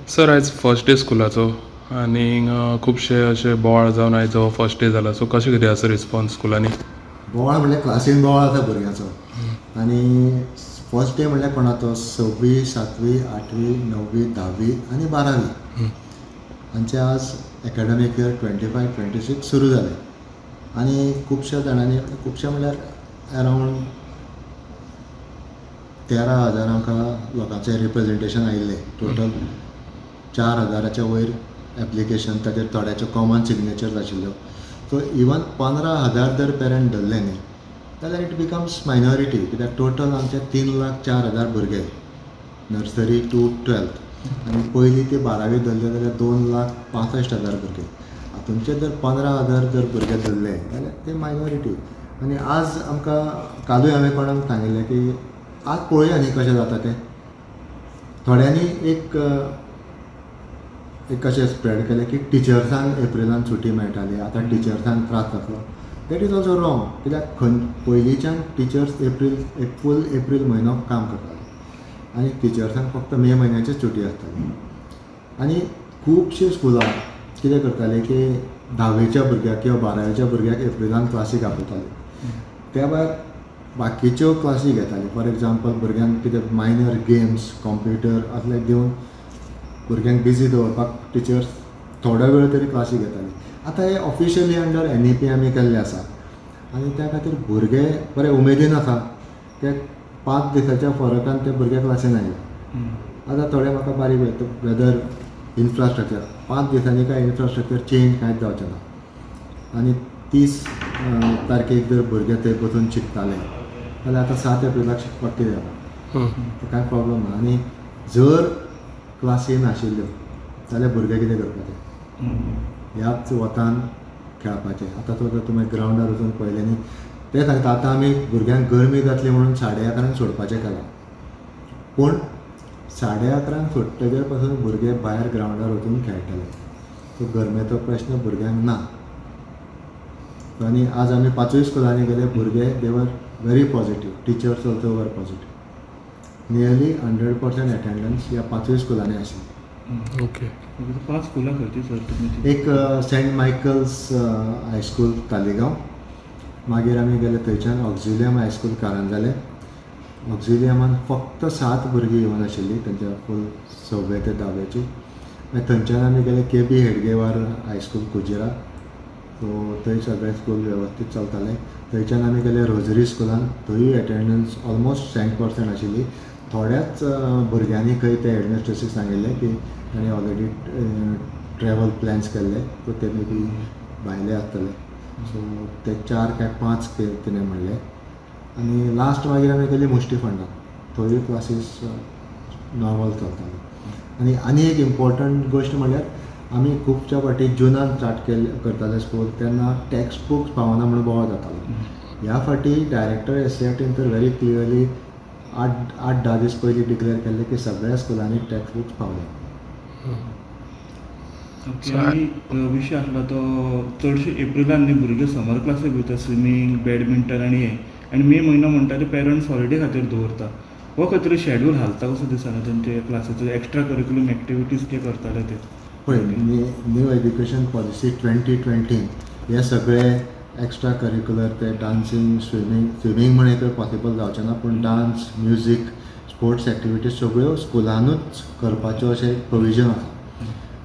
Sir, आयज first day स्कुलाचो आनी खुबशे अशे बोवाळ जावन आयज हो फर्स्ट डे जाला. सो कशें कितें आसा रिस्पॉन्स स्कुलांनी? बोवाळ म्हणल्यार क्लासीन बोवाळ आसा भुरग्यांचो. आनी फर्स्ट डे म्हणल्यार कोणाचो? सव्वी, सातवी, आठवी, णव्वी, धावी आनी बारावी हांचे आज एकाडमीक इयर 25-26 सुरू जालें. आनी खुबश्या जाणांनी, खुबशे म्हणल्यार अरावंड 13,000 आमकां लोकांचें रिप्रेजेंटेशन आयिल्लें. टोटल 4,000च्या वयर एप्लिकेशन, ताचेर थोड्याच्यो कॉमन सिग्नेचर्स आशिल्ल्यो. सो इवन 15,000 जर पेरंट धरले न्ही जाल्यार it becomes minority, कित्याक टोटल आमचे 3,04,000 भुरगे नर्सरी टू ट्वेल्थ आनी पयली ते बारावी धरले जाल्यार 2,65,000 भुरगे. हातूंचे जर 15,000 जर भुरगे धरले जाल्यार ते मायनॉरिटी. आनी आज आमकां कालूय हांवें कोणाक सांगिल्लें की आज पळोवया न्ही कशें जाता तें. थोड्यांनी एक एक अशें स्प्रेड केलें की टिचर्सांक एप्रिलान सुटी मेळटाली, आतां टिचर्सांक त्रास जातलो. That is also wrong, कित्याक खंय पयलींच्यान टिचर्स एप्रील एक फूल एप्रील म्हयनो काम करताले आनी टिचर्सांक फक्त मे म्हयन्याचीच सुटी आसताली. आनी खुबशीं स्कुलां कितें करतालीं की धावेच्या भुरग्याक किंवा बारावेच्या भुरग्याक एप्रिलान क्लासीक आपयताली, त्या भायर बाकीच्यो क्लासी घेताली. फॉर एग्जाम्पल, भुरग्यांक कितें मायनर गेम्स, कॉम्प्युटर असले दिवन भुरग्यांक बिजी दवरपाक टिचर्स थोडो वेळ तरी क्लासी घेताली. आतां हे ऑफिशियली अंडर एनईपी आमी केल्लें आसा आनी त्या खातीर भुरगे बरे उमेदीन आसा. ते 5 दिसाच्या फरकान ते भुरगे क्लासीन आयले. आतां थोडे म्हाका बारीक वेदर इन्फ्रास्ट्रक्चर, 5 दिसांनी कांय इन्फ्रास्ट्रक्चर चेंज कांयच जावचें ना. आनी 30 तारखेक जर भुरगे थंय बसून शिकताले जाल्यार आतां 7 एप्रिलाक शिकपाक कितें जाता? कांय प्रॉब्लम ना. आनी जर क्लासी नाशिल्ल्यो जाल्यार भुरगे कितें करपाचें? ह्याच वतान खेळपाचें. आतां तो तुमी ग्रावंडार वचून पळयलें न्ही, ते सांगता आतां आमी भुरग्यांक गरमी जातली म्हणून 11:30 सोडपाचें केलां, पूण 11:30 सोडटगीर पासून भुरगे भायर ग्रावंडार वचून खेळटले. सो गरमेचो प्रश्न भुरग्यांक ना. आनी आज आमी 5 स्कुलांनी गेले, भुरगे they were very positive, teachers also were positive. Nearly 100% attendance ह्या 5 स्कुलांनी आशिल्ली. 5 स्कुलां खंयची सर तुमी? एक सेंट मायकल्स हायस्कूल तालिगांव, मागीर आमी गेले थंयच्यान ऑक्झिलियम हायस्कूल कारंजाले. ऑक्झिलियमान फक्त 7 भुरगीं येवन आशिल्लीं तांच्या फूल सव्वे ते धावेची. मागीर थंयच्यान आमी गेले के बी हेडगेवार हायस्कूल कुजिरा, सो थंय सगळें स्कूल वेवस्थीत चलतालें. थंयच्यान आमी गेले रोजरी स्कुलान, थंयूय एटेंडन्स ऑलमोस्ट 100% आशिल्ली. थोड्याच भुरग्यांनी खंय ते हेडमिस्ट्रेसीक सांगिल्लें की ताणें ऑलरेडी ट्रॅवल प्लॅन्स केल्ले, सो ते मे बी भायले आसतले. सो ते 4 काय 5 तिणें म्हणलें. आनी लास्ट मागीर आमी गेली मुश्टी फंडाक, थंयूय क्लासीस नॉर्मल चलताल्यो. आनी आनी एक इम्पॉर्टंट गोश्ट म्हणल्यार आमी खुबच्या फावटी जुनान स्टार्ट केल्ले करताले स्कूल, तेन्ना टॅक्स्ट बुक्स पावना म्हणून बोवाळ जातालो. ह्या फावटी डायरेक्टर एससीईआरटीन तर व्हेरी क्लियरली 8-10 दीस पयलीं डिक्लेअर केल्लें की सगळ्या स्कुलांनी टॅक्स्ट बुक्स पावले. आनी विशय आसलो तो चडशे एप्रिलान न्ही भुरगे समर क्लासीक वयता, स्विमींग, बॅडमिंटन आनी हें, आनी मे म्हयनो म्हणटा ते पेरंट्स हॉलिडे खातीर दवरता. हो खंय तरी शेड्यूल हालता कसो दिसना तेंचे क्लासीचो, एक्स्ट्रा करिक्युलम एक्टिविटीज जे करताले ते. पळय, न्यू एज्युकेशन पॉलिसी 2020 हे सगळे एक्स्ट्रा करिक्युलर ते डान्सींग, स्विमींग, स्विमींग म्हण एक पॉसिबल जावचें ना, पूण डान्स, म्युजीक, स्पोर्ट्स एक्टिविटीज सगळ्यो स्कुलानूच करपाच्यो अशें प्रोविजन आसा.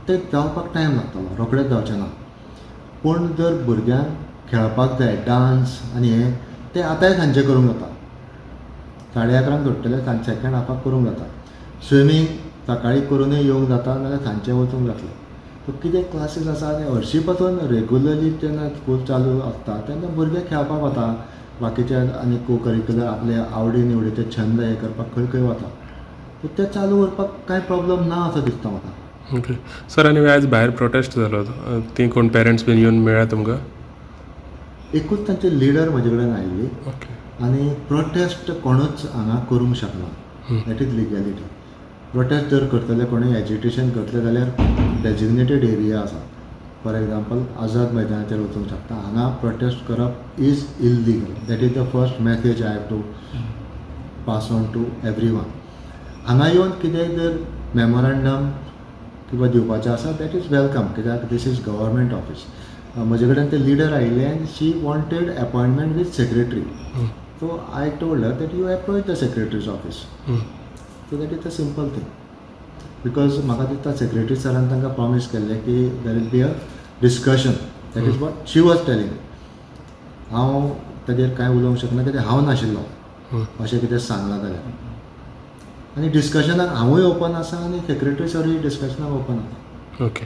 तें जावपाक टायम लागतलो, रोखडेंच जावचें ना. पूण जर भुरग्यांक खेळपाक जाय डान्स आनी हें, तें आतांय सांजचें करूंक जाता. 11:30 सोडटले, सांजचे सेकेंड हाफाक करूंक जाता. स्विमींग सकाळीं करुनूय येवंक जाता, नाजाल्यार सांजचें वचूंक जातलें. सो कितें क्लासीस आसा आनी हरशीं पासून रेगुलरली जेन्ना स्कूल चालू आसता तेन्ना भुरगे खेळपाक वता, बाकीचे आनी को करिक्युलर आपले आवडी निवडीचे छंद हे करपाक खंय खंय वता. सो तें चालू उरपाक कांय प्रॉब्लम ना असो दिसता म्हाका. ओके सर, आनी आयज भायर प्रोटेस्ट जालो, ती कोण पेरंट्स बीन येवन मेळ्ळा तुमकां? एकूच तांचे लिडर म्हजे कडेन आयिल्ली. आनी प्रोटेस्ट कोणूच हांगा करूंक शकना, that is लिगॅलिटी. प्रोटेस्ट जर करतले कोणूय, एजिटेशन करतले जाल्यार डेजिग्नेटेड एरिया आसा. फॉर एग्जाम्पल आझाद मैदानाचेर वचूंक शकता. हांगा प्रोटेस्ट करप is illegal. That is the first message I have to pass on to everyone. हांगा येवन कितेंय जर मेमोरंडम किंवा दिवपाचें आसा, that is welcome, कित्याक this is government office. म्हजे कडेन ते लिडर आयिल्ले आनी she wanted appointment with secretary. So I told her that you approach the secretary's office. So that is a simple thing, because म्हाका दिसता सेक्रेटरी सरान तांकां प्रॉमीस केल्लें की there will be a discussion. That is what she was telling. हांव ताजेर कांय उलोवंक शकना कित्याक हांव नाशिल्लो अशें कितें सांगलां जाल्यार. आनी डिस्कशनाक हांवूय ओपन आसा आनी सेक्रेटरी सरूय डिस्कशनाक ओपन आसा. ओके.